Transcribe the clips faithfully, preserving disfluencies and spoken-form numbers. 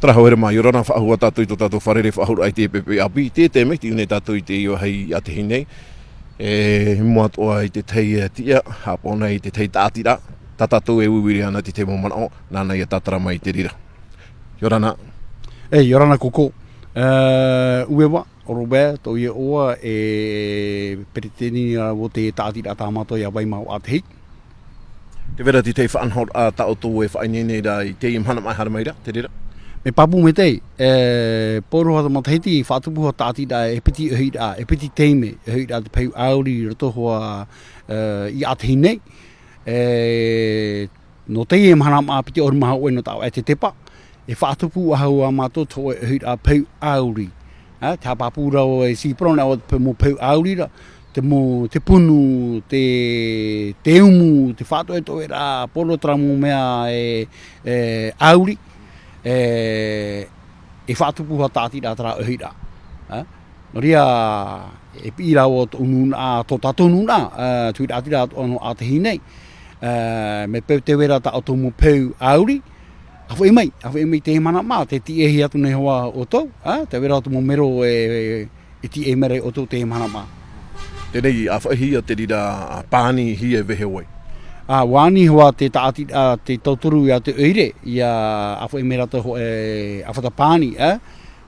Tara haere mai, ʻia ora na faʻahou tātou i tō tātou fārerei faʻahou i te poʻipoʻi ʻāpī, i teie taime, tei ʻō nei tātou i te iva hei ʻātahi nei. E, i mua atoʻa i te tahi, e, tiʻa, haʻapaʻo nei i te tahi tāʻatiraʻa, tā tātou e uiuiraʻa ana i te tahi mau manaʻo, nāna ʻia tātara mai i te reira. ʻIa ora na. E, ʻia ora na koukou. E, Ueva, ʻo Robert, tōʻu iʻoa, e peretiteni o te tāʻatiraʻa tā mātou ʻia vai mau ʻātahi. Tē vai ra te tahi faʻanahoraʻa tā ʻoutou e faʻaineine ra i teie mahana maʻi haere mai ra, te reira? Mea pāpū maitaʻi, e, pauroa te matahiti, faʻatupu hoʻi tāʻatiraʻa, e piti ʻohiraʻa, e piti taime, ʻohiraʻa te peu ʻāuri i roto hoʻi, e, i ʻātahi nei. E, nō teie mahana maʻi piti ʻahuru mā hōʻē nō te ʻāvaʻe tepa, e faʻatupu faʻahou ā mātou te hōʻē ʻohiraʻa peu ʻāuri. Ā, te haʻapāpū ra ʻoe Sipro, nā ʻō te peu, mau peu ʻāuri ra, te mau, te punu, te, te umu, te faʻatoʻetoʻeraʻa, pauroa terā mau mea e, e, ʻāuri, e, e faʻatupu faʻatāʻatiraʻa terā ʻohiraʻa. Ā? Nō reira, e piʻi ra ʻoe tō nūnaʻa, tō tātou nūnaʻa, ā, tuiraʻatira atoʻa nō ʻātahi nei, ā, mea peu tē vai ra tā ʻoutou mau peu ʻāuri, ʻāfaʻi mai, āfaʻi mai teie mahana maʻi, tē tiʻahia atu nei hoʻi ʻoutou, ā, tē vai ra ʻoutou mau mero e, e tiʻa mai ra ia ʻoutou teie mahana maʻi. Teie nei, ʻāfaʻihia te reira, ā, pānihia e vaiiho ai. Ā, ʻua ani hoʻi te tāʻati, ā, te tauturu ia te ʻoire, ʻia ʻāfaʻi mai rātou hōʻē, e, ʻāfata pāni, ā,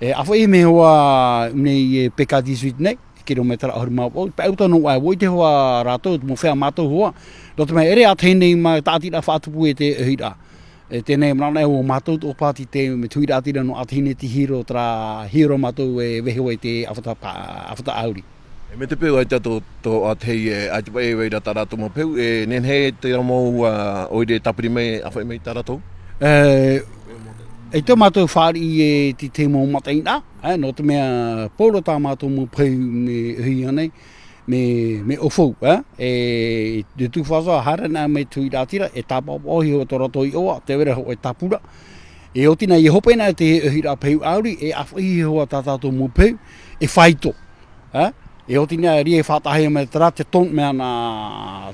E, ʻāfaʻi mai hoʻi nei e P K dix-huit nei, kilometera ʻahuru mā vaʻu, pae uta noa aʻe, ʻua ʻite hoʻi rātou, te mau feiā mātou hoʻi. Nō te mea, ʻere ʻātahi nei mau tāʻatiraʻa faʻatupu e te ʻohiraʻa. E, teie nei, manaʻo nei ʻo mātou tō pāti te, mea tuiraʻatira nō ʻātahi nei te hiero, terā hiero mātou e vaiiho ai te ʻāfata pā-, ʻāfata ʻāuri. E mea te peu ʻaita tō, tō ʻātahi, e, ʻaita paʻi e vai ra tā rātou mau peu, e nehenehe terā mau, ā, ʻoire e tāpiri mai, ʻāfaʻi mai tā rātou? E, ʻaita mātou fāriʻi e te, te mau mataʻeinaʻa, e, nō te mea pauroa tā mātou mau peu mea ʻohia nei, mea, mea ʻaufau, e, e, de toute façon, haere ana mai tuiraʻatira, e tāpaʻopaʻohia hoʻi tō rātou iʻoa, tē vai ra hōʻē tāpura. E oti na, ʻia hope na te ʻohiraʻa peu ʻāuri, e ʻāfaʻihia hoʻi tā tātou mau peu, e faito. Ā? E oti na, ʻeʻere e faʻataʻahia mai terā te ton mea nā,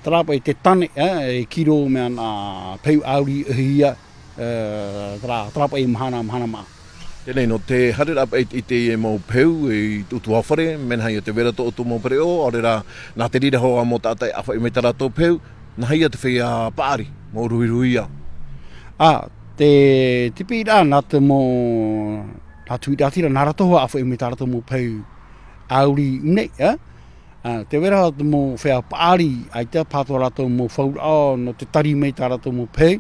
terā paʻi te tane, ā, e kiro mea nā peu ʻāuri ʻohia, ā, terā, terā paʻi mahana, mahana maʻi. Teie nei, nō te haereraʻa paʻi i te mau peu, i te ʻutuāfare, mea nāhea tē vai ra tō ʻoutou mau pereʻoʻo, ʻaore rā, nā te reira hoʻi mau taʻata e ʻāfaʻi mai tā rātou peu, nāhea te feiā paʻari, mau ruhiruhia. Ā, te, te piʻiraʻa nā te mau, nā tuiraʻatira, nā rātou hoʻi ʻāfaʻi mai tā rātou mau peu ʻāuri nei, ā? Ā, tē vai ra te mau feiā paʻari, ʻaita pātoʻi rātou mau fauraʻo, nō te tari mai tā rātou mau peu,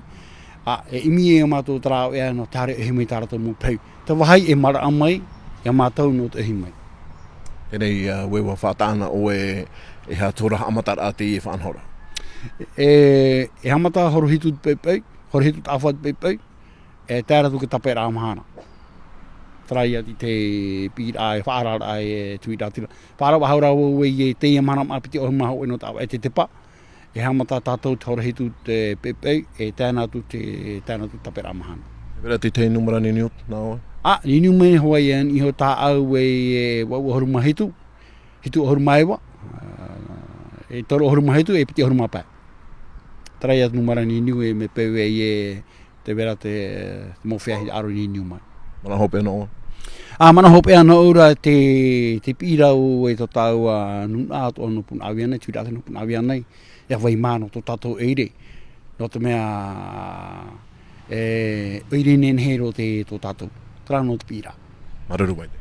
ā, e ʻimi ia mātou terā ʻoʻe nō te haere ʻohi mai tā rātou mau peu. Te vāhi e maraʻa mai, ia mātou nō te ʻohi mai. Teie nei, ā, ʻua faʻataʻa na ʻoe, e aha te hora haʻamataraʻa teie faʻanahoraʻa? E, e haʻamata horohitu te poipoi, horohitu taʻafa te poipoi, e tae ra atu i te tāpeʻaraʻa mahana. Terā ia te, te piʻiraʻa e faʻaararaʻa e tuiraʻatira. Faʻaara faʻahou ra vau e teie mahana maʻi piti ʻahuru mā hōʻē nō te ʻāvaʻe tepa. E haʻamata tātou te horohitu te poipoi, e tae na atu te, tae na atu te tāpeʻaraʻa mahana. Tē vai ra te tahi nūmera niuniu nā ʻoe? Ā, niuniu mai hoʻi e, iho tāʻau e, e vaʻu ʻahuru mā hitu, hitu ʻahuru mā iva, ā, e toru ʻahuru mā hitu, e piti ʻahuru mā pae. Terā ia te nūmera niuniu e mea peu e, e, tē vai ra te, te mau feiā hinaʻaro i niuniu mai. Manaʻo hopeʻa noa ʻoe? Ā, manaʻo hopeʻa noa ʻoe ra te, te piʻi ra ʻoe i tō tāua, ā, nūnaʻa atoʻa nō Punaʻauia nei, tuiraʻatira nō Punaʻauia nei, ʻia vai mā nō tō tātou ʻoire. Nō te mea, e, ʻoire nehenehe roa te, tō tātou. Terā nō te piʻiraʻa. Māuruuru maitaʻi.